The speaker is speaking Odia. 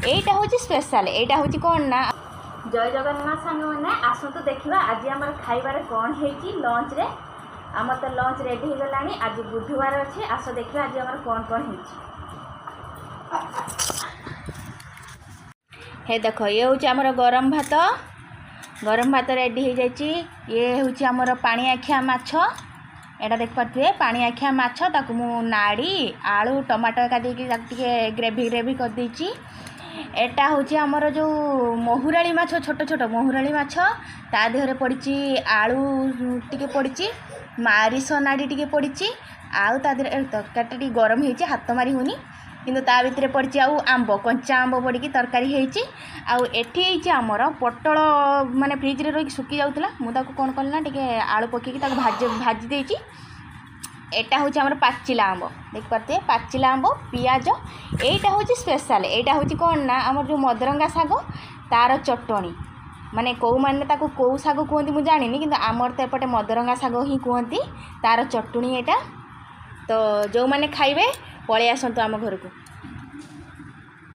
ଏଇଟା ହେଉଛି ସ୍ପେଶାଲ। ଏଇଟା ହେଉଛି କ'ଣ ନା, ଜୟ ଜଗନ୍ନାଥ ସାଙ୍ଗମାନେ, ଆସନ୍ତୁ ଦେଖିବା ଆଜି ଆମର ଖାଇବାରେ କ'ଣ ହେଇଛି ଲଞ୍ଚରେ। ଆମର ତ ଲଞ୍ଚ ରେଡ଼ି ହେଇଗଲାଣି। ଆଜି ବୁଧବାର ଅଛି। ଆସ ଦେଖିବା ଆଜି ଆମର କ'ଣ କ'ଣ ହେଇଛି। ହେ ଦେଖ, ଇଏ ହେଉଛି ଆମର ଗରମ ଭାତ। ଗରମ ଭାତ ରେଡ଼ି ହେଇଯାଇଛି। ଇଏ ହେଉଛି ଆମର ପାଣିଆଖିଆ ମାଛ। ଏଇଟା ଦେଖିପାରୁଥିବେ, ପାଣିଆଖିଆ ମାଛ। ତାକୁ ମୁଁ ନାଡ଼ି, ଆଳୁ, ଟମାଟୋ ଏକା ଦେଇକି ତାକୁ ଟିକେ ଗ୍ରେଭି ଗ୍ରେଭି କରିଦେଇଛି। ଏଟା ହେଉଛି ଆମର ଯେଉଁ ମହୁରାଳି ମାଛ, ଛୋଟ ଛୋଟ ମହୁରାଳି ମାଛ। ତା ଦେହରେ ପଡ଼ିଛି ଆଳୁ ଟିକେ ପଡ଼ିଛି, ମାରିସ ନାଡ଼ି ଟିକେ ପଡ଼ିଛି। ଆଉ ତା ଦେହରେ ତରକାରୀଟା ଟିକେ ଗରମ ହେଇଛି, ହାତ ମାରି ହେଉନି କିନ୍ତୁ। ତା ଭିତରେ ପଡ଼ିଛି ଆଉ ଆମ୍ବ, କଞ୍ଚା ଆମ୍ବ ପଡ଼ିକି ତରକାରୀ ହେଇଛି। ଆଉ ଏଠି ହେଇଛି ଆମର ପୋଟଳ, ମାନେ ଫ୍ରିଜ୍ରେ ରହିକି ଶୁଖି ଯାଉଥିଲା। ମୁଁ ତାକୁ କ'ଣ କଲି ନା, ଟିକେ ଆଳୁ ପକେଇକି ତାକୁ ଭାଜି ଭାଜି ଦେଇଛି। ଏଟା ହେଉଛି ଆମର ପାଚିଲା ଆମ୍ବ, ଦେଖିପାରୁଥିବେ, ପାଚିଲା ଆମ୍ବ, ପିଆଜ। ଏଇଟା ହେଉଛି ସ୍ପେଶାଲ। ଏଇଟା ହେଉଛି କ'ଣ ନା, ଆମର ଯେଉଁ ମଦରଙ୍ଗା ଶାଗ ତାର ଚଟଣି। ମାନେ କେଉଁମାନେ ତାକୁ କେଉଁ ଶାଗ କୁହନ୍ତି ମୁଁ ଜାଣିନି, କିନ୍ତୁ ଆମର ତ ଏପଟେ ମଦରଙ୍ଗା ଶାଗ ହିଁ କୁହନ୍ତି। ତାର ଚଟଣି ଏଇଟା। ତ ଯେଉଁମାନେ ଖାଇବେ ପଳେଇ ଆସନ୍ତୁ ଆମ ଘରକୁ।